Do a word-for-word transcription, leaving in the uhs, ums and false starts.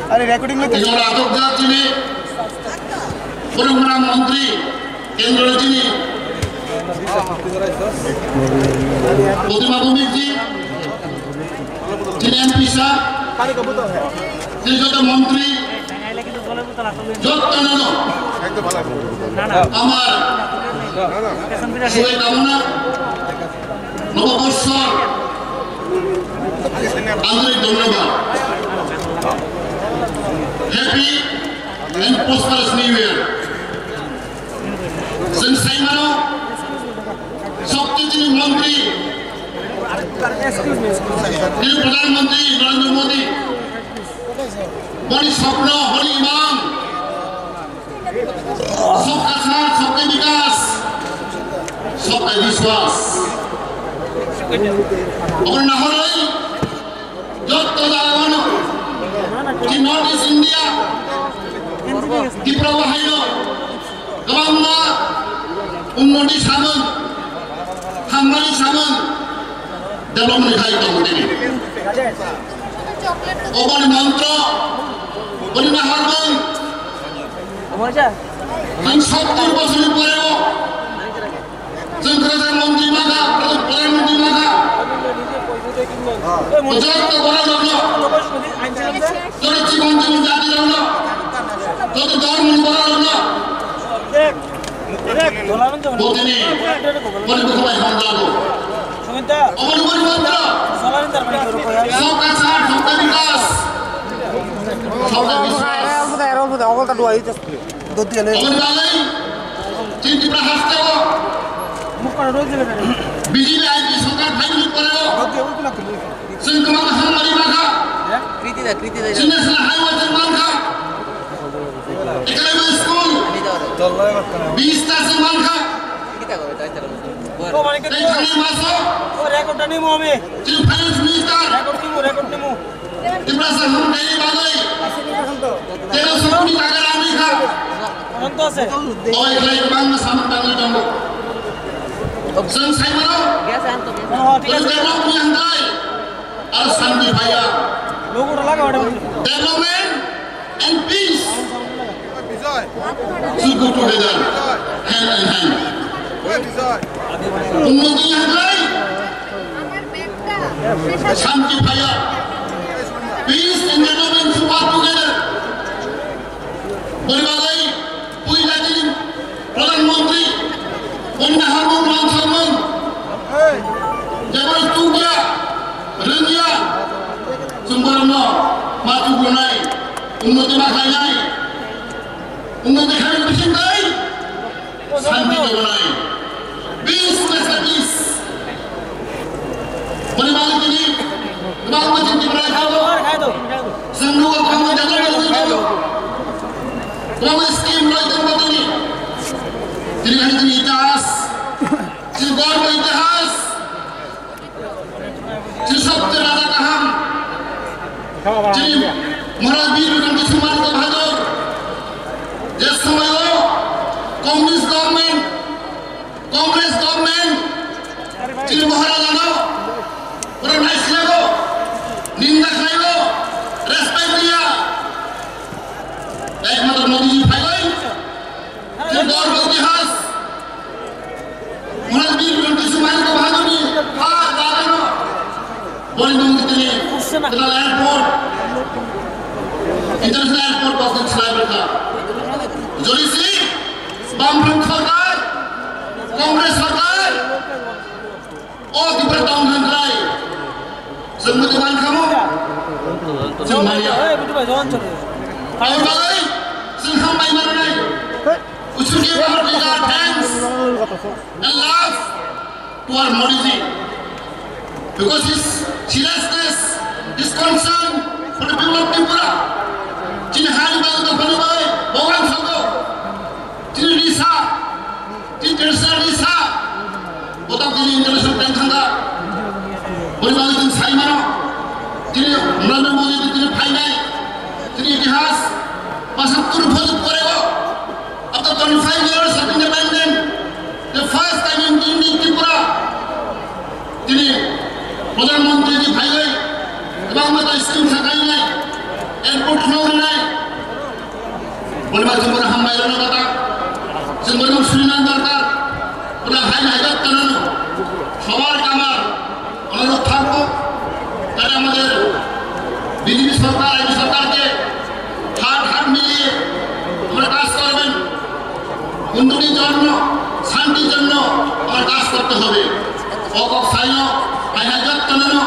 Are recording le. Ejora atok jak chini. Purumra montri kendro chini. Prodima Bhumik ji. Chini M P sa. Chini joto montri. Joto no. Amar. Suwe kamona. Nobobosor. Andrei dhonyobad. Happy and prosperous New Year. Chwng saimano, Shakti chini montri, chini Pradhan Mantri Narendra Modi, boni swpno, boni imang, सबका साथ, सबका विकास, सबका विश्वास. Obo nahoroi, joto jagao no, chini North East India, Tripura bahai no, kwbangma unnoti samung, hambai samung, development khai tongo tini. Oboni montro, boni nahormung, ang sottor bochorni poreo, chwng kwchar montri mankha, pradhan montri mankha, joto borok rokno, joto chikon chikon jati rokno, joto dhormoni borok rokno, Botini, boni bukhubai hamlago. Oboni boni mantra. Sabka saath, sabka vikas. Sabka vishwas. Oboni bagwi, chini Tripura hasteo B J P I P sorkar phaini poreo. Chwng kwbangma hamari mankha. Kriti da, kriti da. Chini national highway chwng mankha. Economic school. Bis ta chwng mankha. Tei thangni maso. Chini finance minister. Tiprasa hamkhaini bagwi. Tero sokuni taka rani kha. Oi khlai kwbangma samung tangwi tongo. Chwng saimano. Chwng development ni hamkrai. Aro shanti phaiya. Development and peace should go together, hand in hand. Unnoti hamkrai, shanti phaiya. Peace and development should work together. Boni bagwi puila chini Pradhan Mantri boni naharmung rang salmung. Jeboni tukya, rwngya, chwng borokno ma tukrunai, unnoti ma khlainai, unnoti khlainai bisingtwi. Shanti kebonai. Peace, peace, peace. Boni bagwi tini, bangma tini Tripura khago. Chwng nugo bangma jaga jaga khago. Bangma scheme roi tongma tini. Tini hai tini itihas. Tini gorbo itihas. Chini sabse raja kaham, chini Maharaj Bir Bikram Kishore Manikya Bahadur, je somoyo Congress government, Congress government, chini Maharajano pura naislago, ninda khlaigo, respect riya, ekmatro Modi ji phaibai, chini dorbo itihas, Maharaj Bir Bikram Kishore Manikya Bahadurni ha dagano boni mung tini Internal Airport, International Airport bosna chlai berkha. Jodi si Bamfront sorkar, Congress sorkar, o Tripura town hwnkhai. Chwng bwtwi man kha mo? Chwng manya. Aboni bagwi chwng hambai manwi. We should give our bigger thanks and love to our Modi ji because his seriousness, his concern for the people of Tripura. Chini hani bagwi, dophani bagwi, Bhagwan Sangho, chini risa, chini traditional risa, Botham tini international bank thangkha. Boni bagwi chwng sai mano. Tini Narendra Modi tini phainai. Tini itihas pasattur bojor poreo, after twenty-five years of independence, the first time in, in Tripura, tini Pradhan Mantri ji phaiwi kwbangma ta scheme sakainai, airport khuloknai, পরিবার জীবনে হামবাই রোনো কথা, জীবনে শুনি না দরকার, ওরা হাই হাই দত্ত রোনো, সবার কামার, অনুরোধ থাকবো, তারা আমাদের বিজেপি সরকার, আইপি সরকারকে হাত হাত মিলিয়ে আমরা কাজ করবেন, উন্নতির জন্য, শান্তির জন্য আমার কাজ করতে হবে। অকক সাইন, হাই হাই দত্ত রোনো,